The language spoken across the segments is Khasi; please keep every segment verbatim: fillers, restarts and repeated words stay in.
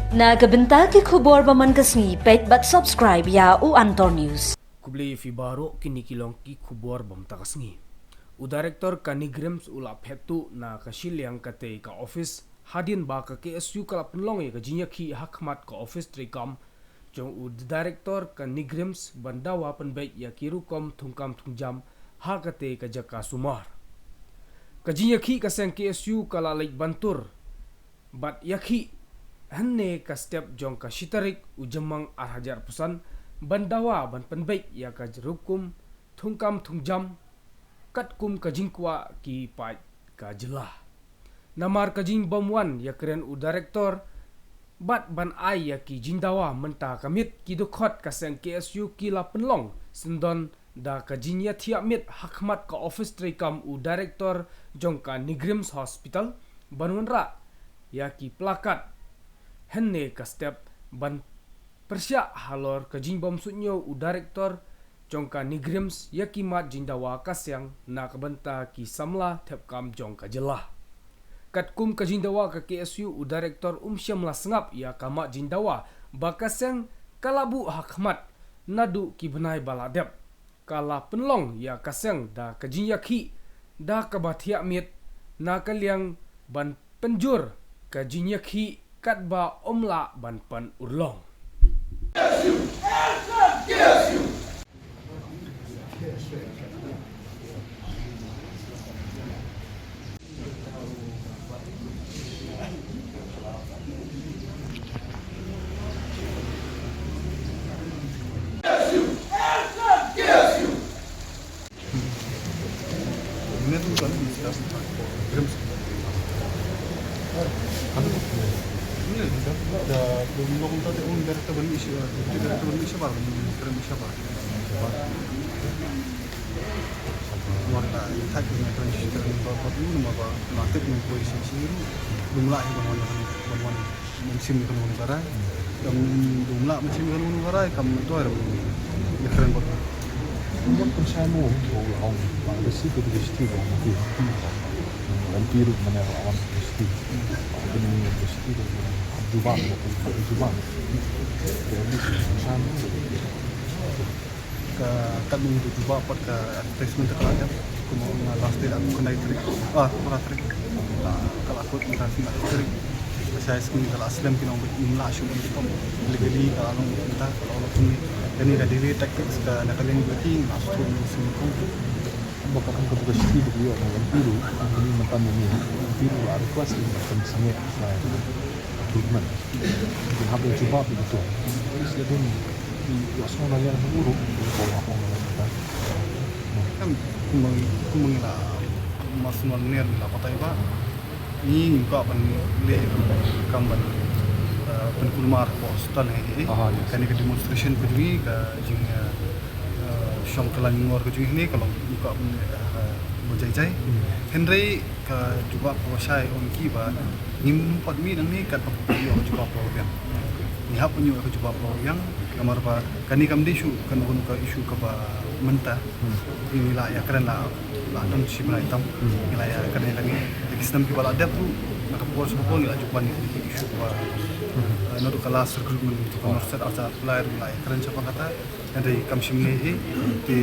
Na ka bynta ki khubor ba man ka sngi, peit bad subscribe ïa u Antor News. Khublei ïa phi baroh, kine ki long ki khubor ba mynta ka sngi. U director ka NEIGRIHMS u la phet tuh na ka shiliang katei ka office hadien ba ka K S U ka la pynlong ïa ka jingïakhih ha khmat ka office treikam jong u director ka NEIGRIHMS ban dawa pynbeit ïa ki rukom thungkam thungjam ha katei ka jaka sumar. Ka jingïakhih ka seng K S U ka la leit ban tur bad ïakhih hynne ka step jong ka shi tarik u Jymmang ar hajar arphew san ban dawa ban pynbeit ïa ka rukom thungkam thungjam katkum ka jingkwah ki paid ka jylla. Namar ka jingbym wan ïakren u director bad ban ai ïa ki jingdawa mynta ka miet, ki dkhot ka seng K S U ki la pynlong syndon da ka jingïathiah miet ha khmat ka office treikam u director jong ka NEIGRIHMS Hospital ban wanrah ïa ki placard hynne ka step ban pyrshah halor ka jingbym suidñiew u director jong ka NEIGRIHMS ïa ki mat jingdawa ka seng na ka bynta ki samla thep kam jong ka jylla. Katkum ka jingdawa ka K S U, u director um shym la sngap ïa ka mat jingdawa ba ka seng ka la buh ha khmat naduh ki bnai ba la dep. Ka la pynlong ïa ka seng da ka jingïakhih da kaba thiah miet na ka liang ban pynjur ka jingïakhih katba um lah ban pynurlong. Ym lah hi ban wan, ban wan, ban wan mynsiem ïa kano kano ka rai. Kam dum lah mynsiem ïa kano kano ka rai, kam myntoi ruh ïa kren bad. Ym ban pynshai mo, ko ong ba da si ko da si ko ong ki. Lam pi ruh mane ong ki. Ba da ni ko si ko jubab ko jubab. Ka, ka nung tu jubab pat ka advertisement ka la dep, kumba nga last date aku khyndai tarik, ah, phra tarik. Ka, ka la kut mynta shi tarik. Ka shai sngi ka la slem ki nong bad ym lah shuh ban pom. Legally ka la long mynta ka la long kumne. Kane ka delay tactics ka na ka liang ka ki nga shu shu kum. Ba ka pun ka buka shi ba ki ïoh na M P ruh, M P ruh mynta mynne. M P ruh la request ïa ka sangeh sa recruitment. Ki hap ban jubab ïa kito. Police ïa don, ïa sngew na liang ka burom, ïa ka burom, ïa ka burom. Em, kumba ngi, kumba ngi la, mas ngon ner ngi la batai ba. Ngi ngi kwah ban leh kam ban, eh, pynkulmar ko hospital hi. Ah, yes. Kane ka demonstration ka jong ngi ka jing, eh, eh, shong kylla ngor ka jong ngi ka long ngi kwah ban leh, eh, ba jai jai. Hmm. Hynrei ka jubab kaba shai ong ki ba ngim pat mih nangne katba ïoh ka jubab kaba biang. Ngi hap ban ïoh ka jubab kaba biang namar ba kane kam dei shuh kano kano ka issue kaba mynta. Hmm. Ngi la ïakren la, la don shi bnai tam. Hmm. Ngi la ïakren la ngi. Te ki snem kiba la dep ruh na ka por sha ka por ngi la ju pan ïa ki issue kaba, hmm, eh, naduh ka last recruitment to ka Morsel arhajar arphew lai ruh ngi la ïakren shaphang kata. Hynrei kam shym leh hi, te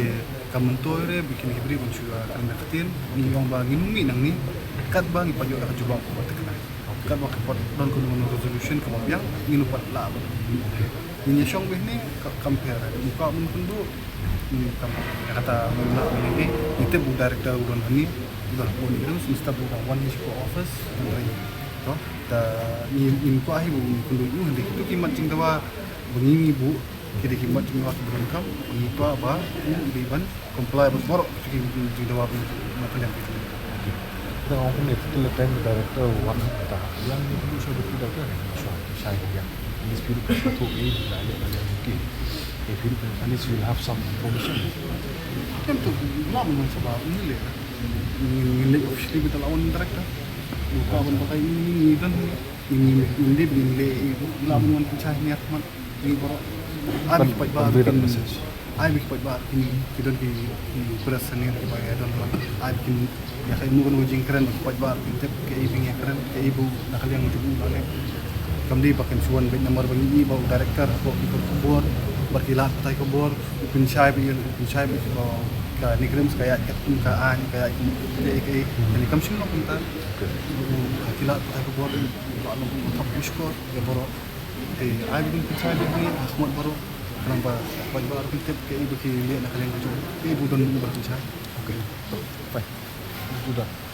ka myntoi re ba kine ki briew ban shu, ah, kren da ka ktien, ngi ong ba ngin ym mih nangne katba ngi pat ïoh ïa ka jubab kaba tyngknai. Katba ki pat don kano kano resolution kaba biang, ngin ym pat lah ban. Ngin ïa shong beit hangne ka, kam pher. Ngi kwah ban kynduh, ngi kam ïa kata mynta ngi, ngi tip u director u don hangne, u don bun ïa u step u don wan sha ka office, hynrei to, ta ngi, ngi kwah hi ban kynduh u, hynrei kito ki mat jingdawa ba ngi ngi buh, ki dei ki mat jingdawa kiba donkam, ngi kwah ba u dei ban comply bad baroh ki jingdawa ba ngi pynlong. Te nga ong kumne, te la time director wan mynta, ïa ngi pynduh sha u deputy director, shuwa, shai ka biang. At least phi ruh phi sngewthuh, eh, la leh, la leh, okay. Eh, phi ruh, at least you'll have some information. Em, to, la mynta sha ba ngi leh. Ngi, ngi leh officially ba la wan director. Ngi kwah ban batai ngi, ngi don, ngi, ngi, ngi dei ban leh, eh, la ban wan pynshai hangne ha khmat. Ngi baroh. Ai ba ki paidbah, convey that message. Ai ba ki paidbah ki, ki don ki, ki press senior kiba ïa don ba. Ai ba kin ïa ka, ïa kano kano ka jingkren ba ki paidbah kin tip kaei ba ngi ïa kren, kaei ba na ka liang jong u la leh. Kam dei ba kan shu wan beit namar ba ngi i ba u director hapoh ki khubor, ba ki lad pathai khubor, u pynshai ba ïa, u pynshai ba ka NEIGRIHMS ka ïaid katkum ka aiñ, ka ïaid kum kaei kaei. Kane kam shym long kumta. U, ki lad pathai khubor ba long u thok u shkor ïa baroh. Te ai ba kin pynshai ba ïa ha khmat baroh. Khnang ba paidbah ruh kin tip kaei ba ki leh na ka liang ka jong, kaei ba u don ba pynshai. Okay. To, fine. Let's do that.